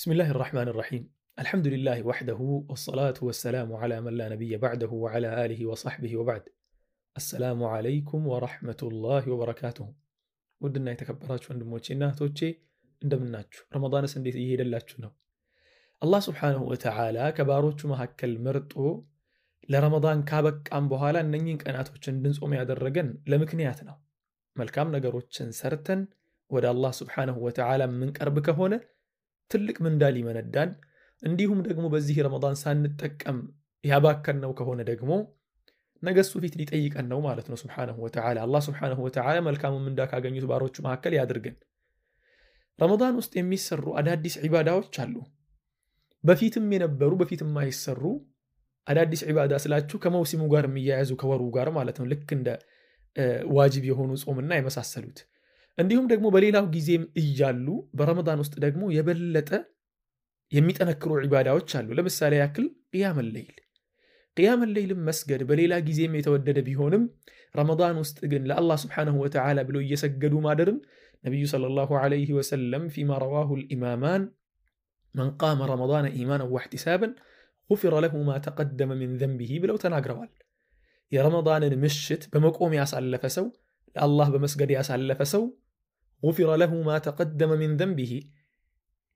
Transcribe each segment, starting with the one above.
بسم الله الرحمن الرحيم. الحمد لله وحده والصلاة والسلام على من لا نبي بعده وعلى آله وصحبه وبعد. السلام عليكم ورحمة الله وبركاته። ውድና የተከበራችሁ ወንድሞቼና እህቶቼ እንደምናችሁ፣ ረመዳንስ እንዴት እየሄደላችሁ ነው? አላህ ስብሓነሁ ወተዓላ ከባሮቹ መካከል መርጦ ለረመዳን ካበቃም በኋላ እነኚህን ቀናቶች እንድንጾም ያደረገን ለምክንያት ነው። መልካም ነገሮችን ሰርተን ወደ አላህ ስብሓነሁ ወተዓላ የምንቀርብ ከሆነ ትልቅ ምንዳ ሊመነዳን፣ እንዲሁም ደግሞ በዚህ ረመዳን ሳንጠቀም ያባከንነው ከሆነ ደግሞ ነገ እሱ ፊት ሊጠይቀን ነው ማለት ነው ስብሓነሁ ወተዓላ። አላህ ስብሓነሁ ወተዓላ መልካሙን ምንዳ ካገኙት ባሮቹ መካከል ያድርገን። ረመዳን ውስጥ የሚሰሩ አዳዲስ ዒባዳዎች አሉ። በፊትም የነበሩ በፊትም የማይሰሩ አዳዲስ ዒባዳ ስላችሁ ከመውሲሙ ጋር የሚያያዙ ከወሩ ጋር ማለት ነው። ልክ እንደ ዋጅብ የሆኑ ጾምና የመሳሰሉት፣ እንዲሁም ደግሞ በሌላው ጊዜም እያሉ በረመዳን ውስጥ ደግሞ የበለጠ የሚጠነክሩ ዒባዳዎች አሉ። ለምሳሌ ያክል ቅያመ ሌይል። ቅያመ ሌይልም መስገድ በሌላ ጊዜም የተወደደ ቢሆንም ረመዳን ውስጥ ግን ለአላህ ስብሓነሁ ወተዓላ ብሎ እየሰገዱ ማደርን ነቢዩ ሰለላሁ ዐለይሂ ወሰለም ፊማ ረዋሁ ልኢማማን መን ቃመ ረመዳነ ኢማናን ወሕቲሳበን ጉፊረ ለሁ ማ ተቀደመ ሚን ዘንቢሂ ብለው ተናግረዋል። የረመዳንን ምሽት በመቆም ያሳለፈ ሰው፣ ለአላህ በመስገድ ያሳለፈ ሰው ጉፊረ ለሁ ማ ተቀደመ ሚን ዘንቢሂ፣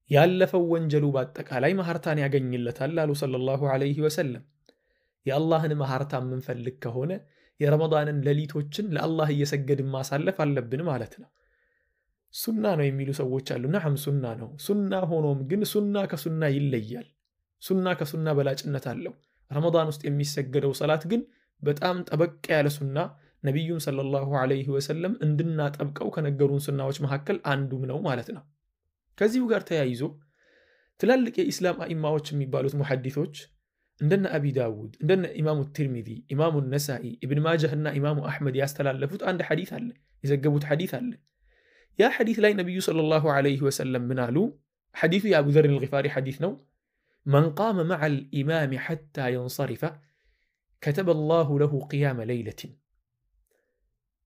ያለፈው ወንጀሉ በአጠቃላይ መሐርታን ያገኝለታል አሉ ሰለላሁ ዐለይሂ ወሰለም። የአላህን መሐርታ የምንፈልግ ከሆነ የረመዳንን ሌሊቶችን ለአላህ እየሰገድን ማሳለፍ አለብን ማለት ነው። ሱና ነው የሚሉ ሰዎች አሉ። ነዓም ሱና ነው። ሱና ሆኖም ግን ሱና ከሱና ይለያል። ሱና ከሱና በላጭነት አለው። ረመዳን ውስጥ የሚሰገደው ሰላት ግን በጣም ጠበቅ ያለ ሱና፣ ነቢዩም ሰለላሁ ዐለይሂ ወሰለም እንድናጠብቀው ከነገሩን ሱናዎች መካከል አንዱም ነው ማለት ነው። ከዚሁ ጋር ተያይዞ ትላልቅ የኢስላም አኢማዎች የሚባሉት ሙሐዲቶች እንደነ አቢ ዳውድ፣ እንደነ ኢማሙ ትርሚዚ፣ ኢማሙ ነሳኢ፣ ኢብን ማጃህ እና ኢማሙ አሕመድ ያስተላለፉት አንድ ሐዲት አለ፣ የዘገቡት ሐዲት አለ። ያ ሐዲት ላይ ነቢዩ ሰለላሁ ዐለይሂ ወሰለም ምን አሉ? ሐዲቱ የአቡ ዘር አልጊፋሪ ሐዲት ነው። መን ቃመ መዓ ልኢማሚ ሐታ የንሰሪፈ ከተበ ላሁ ለሁ ቅያመ ለይለትን።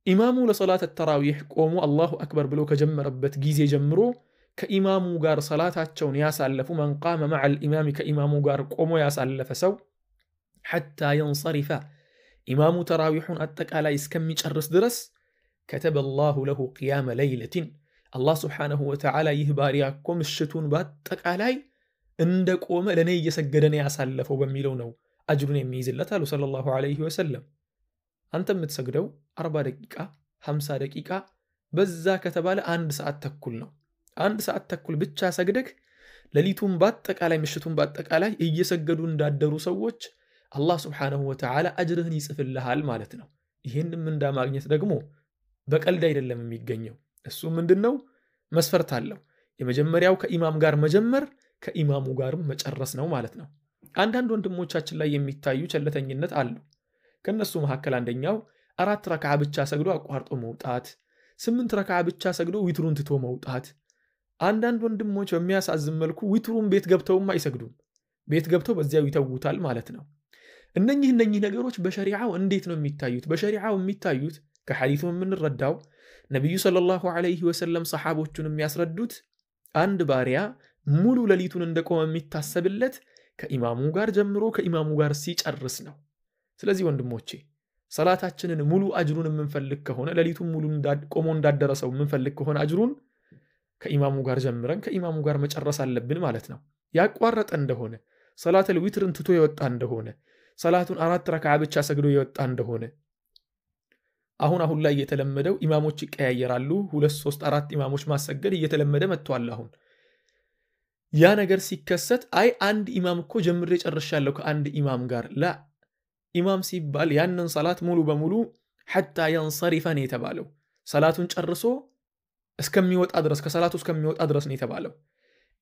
ኢማሙ ለሰላት ተራዊሕ ቆሞ አላሁ አክበር ብሎ ከጀመረበት ጊዜ ጀምሮ ከኢማሙ ጋር ሰላታቸውን ያሳለፉ፣ መን ቃመ መዓ ልኢማሚ፣ ከኢማሙ ጋር ቆሞ ያሳለፈ ሰው፣ ሐታ የንሰሪፈ፣ ኢማሙ ተራዊሑን አጠቃላይ እስከሚጨርስ ድረስ፣ ከተበ ላሁ ለሁ ቅያመ ለይለትን፣ አላህ ስብሓነሁ ወተዓላ ይህ ባሪያ እኮ ምሽቱን በአጠቃላይ እንደ ቆመ ለእኔ እየሰገደ ነው ያሳለፈው በሚለው ነው አጅሩን የሚይዝለት አሉ ሰለላሁ ዐለይሂ ወሰለም። አንተ የምትሰግደው 40 ደቂቃ፣ 50 ደቂቃ፣ በዛ ከተባለ አንድ ሰዓት ተኩል ነው። አንድ ሰዓት ተኩል ብቻ ሰግደህ ሌሊቱን በአጠቃላይ ምሽቱን በአጠቃላይ እየሰገዱ እንዳደሩ ሰዎች አላህ ስብሓነሁ ወተዓላ አጅርህን ይጽፍልሃል ማለት ነው። ይህንም ምንዳ ማግኘት ደግሞ በቀልድ አይደለም የሚገኘው። እሱ ምንድን ነው? መስፈርት አለው። የመጀመሪያው ከኢማም ጋር መጀመር ከኢማሙ ጋርም መጨረስ ነው ማለት ነው። አንዳንድ ወንድሞቻችን ላይ የሚታዩ ቸለተኝነት አሉ። ከእነሱ መካከል አንደኛው 4 ረክዓ ብቻ ሰግዶ አቋርጦ መውጣት፣ 8 ረክዓ ብቻ ሰግዶ ዊትሩን ትቶ መውጣት። አንዳንድ ወንድሞች በሚያሳዝን መልኩ ዊትሩን ቤት ገብተውም አይሰግዱም። ቤት ገብተው በዚያው ይተውታል ማለት ነው። እነኚህ ነገሮች በሸሪዓው እንዴት ነው የሚታዩት? በሸሪዓው የሚታዩት ከሐዲቱ የምንረዳው ነቢዩ ሰለላሁ ዐለይሂ ወሰለም ሰሓቦቹን የሚያስረዱት አንድ ባሪያ ሙሉ ሌሊቱን እንደቆመ የሚታሰብለት ከኢማሙ ጋር ጀምሮ ከኢማሙ ጋር ሲጨርስ ነው። ስለዚህ ወንድሞቼ ሰላታችንን ሙሉ አጅሩን የምንፈልግ ከሆነ፣ ሌሊቱን ሙሉ ቆሞ እንዳደረሰው የምንፈልግ ከሆነ አጅሩን ከኢማሙ ጋር ጀምረን ከኢማሙ ጋር መጨረስ አለብን ማለት ነው። ያቋረጠ እንደሆነ፣ ሰላተል ዊትርን ትቶ የወጣ እንደሆነ፣ ሰላቱን 4 ረክዓ ብቻ ሰግዶ የወጣ እንደሆነ፣ አሁን አሁን ላይ የተለመደው ኢማሞች ይቀያየራሉ። 2፣ 3፣ 4 ኢማሞች ማሰገድ እየተለመደ መጥቷል። አሁን ያ ነገር ሲከሰት አይ አንድ ኢማም እኮ ጀምሬ ጨርሻለሁ ከአንድ ኢማም ጋር፣ ላ፣ ኢማም ሲባል ያንን ሰላት ሙሉ በሙሉ ሐታ የንሰሪፈ ነው የተባለው። ሰላቱን ጨርሶ እስከሚወጣ ድረስ፣ ከሰላቱ እስከሚወጣ ድረስ ነው የተባለው።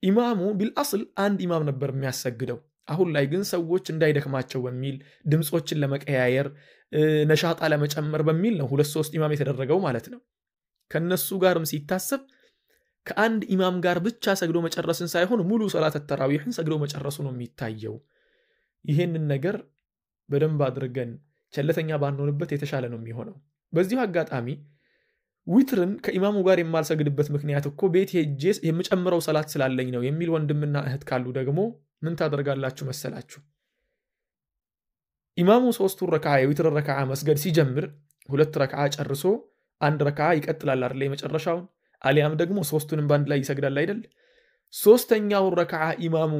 ኢማሙ ቢልአስል አንድ ኢማም ነበር የሚያሰግደው። አሁን ላይ ግን ሰዎች እንዳይደክማቸው በሚል፣ ድምፆችን ለመቀያየር ነሻጣ ለመጨመር በሚል ነው 2፣ 3 ኢማም የተደረገው ማለት ነው። ከነሱ ጋርም ሲታሰብ ከአንድ ኢማም ጋር ብቻ ሰግዶ መጨረስን ሳይሆን ሙሉ ሰላት ተራዊሕን ሰግዶ መጨረሱ ነው የሚታየው። ይህንን ነገር በደንብ አድርገን ቸለተኛ ባንሆንበት የተሻለ ነው የሚሆነው። በዚሁ አጋጣሚ ዊትርን ከኢማሙ ጋር የማልሰግድበት ምክንያት እኮ ቤት ሄጄ የምጨምረው ሰላት ስላለኝ ነው የሚል ወንድምና እህት ካሉ ደግሞ ምን ታደርጋላችሁ መሰላችሁ? ኢማሙ 3 ረክዓ የዊትር ረክዓ መስገድ ሲጀምር 2 ረክዓ ጨርሶ 1 ረክዓ ይቀጥላል አይደል? የመጨረሻውን አሊያም ደግሞ 3ቱንም በአንድ ላይ ይሰግዳል አይደል? 3ኛው ረክዓ ኢማሙ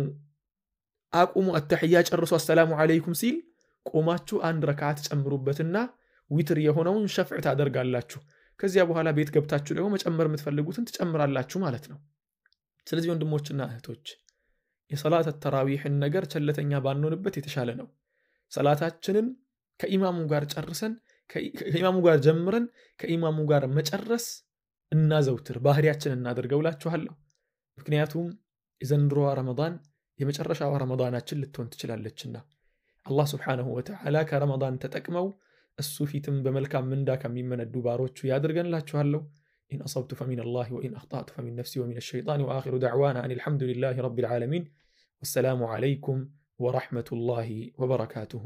አቁሙ አተሕያ ጨርሶ አሰላሙ አለይኩም ሲል ቆማችሁ 1 ረክዓ ትጨምሩበትና ዊትር የሆነውን ሸፍዕ ታደርጋላችሁ። ከዚያ በኋላ ቤት ገብታችሁ ደግሞ መጨመር የምትፈልጉትን ትጨምራላችሁ ማለት ነው። ስለዚህ ወንድሞችና እህቶች የሰላት ተራዊህን ነገር ቸለተኛ ባንሆንበት የተሻለ ነው። ሰላታችንን ከኢማሙ ጋር ጨርሰን ከኢማሙ ጋር ጀምረን ከኢማሙ ጋር መጨረስ እናዘውትር፣ ባህሪያችን እናደርገው እላችኋለሁ። ምክንያቱም የዘንድሮዋ ረመዳን የመጨረሻዋ ረመዳናችን ልትሆን ትችላለችና አላህ ሱብሓነሁ ወተዓላ ከረመዳን ተጠቅመው እሱ ፊትም በመልካም ምንዳ ከሚመነዱ ባሮቹ ያድርገን እላችኋለሁ። إن أصبت فمن الله وإن أخطأت فمن نفسي ومن الشيطان وآخر دعوانا أن الحمد لله رب العالمين والسلام عليكم ورحمة الله وبركاته.